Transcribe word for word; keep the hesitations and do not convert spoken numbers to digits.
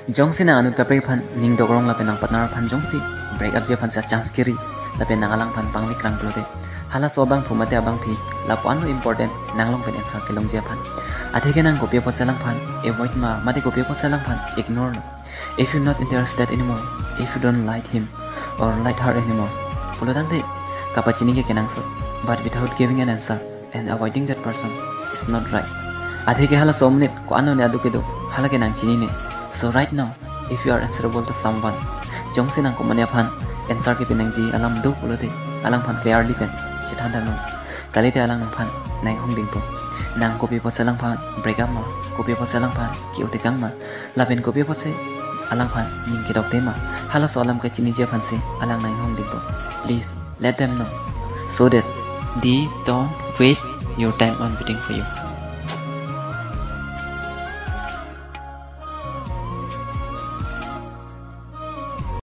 Jongsi nang anut kaprek aphan ning dokrong lapen nang partner aphan jongsi break up ji aphan si chance kiri lapen nang alangphan pangvikrang pulote, halaso abangphu mate abangpi lapu-anlo important nang along pen answer kelongji aphan. Atheke nang kopi apotsi alangphan avoid ma mate kopi apotsi alangphan ignore lo. If you're not interested anymore, if you don't like him or like her anymore pulo tangte, kapachini ke kenangsot, but without giving an answer and avoiding that person is not right. Atheke halaso amonit ko-an one adu kedo, hala ke nang chinine. So right now, if you are answerable to someone, jongsi nang komatne aphan answer kepi nangji alam do pulote, alangphan clearly pen chethan damnon. Kalite alang nangphan nanghong dingpo. Nang kopi apotsi alangphan break up ma, kopi apotsi alangphan ke-o tekang ma, lapen kopi apotsi alangphan ning kedok te ma, halaso alam kachiniji aphansi alang nanghong dingpo. Please let them know so that they don't waste your time on waiting for you.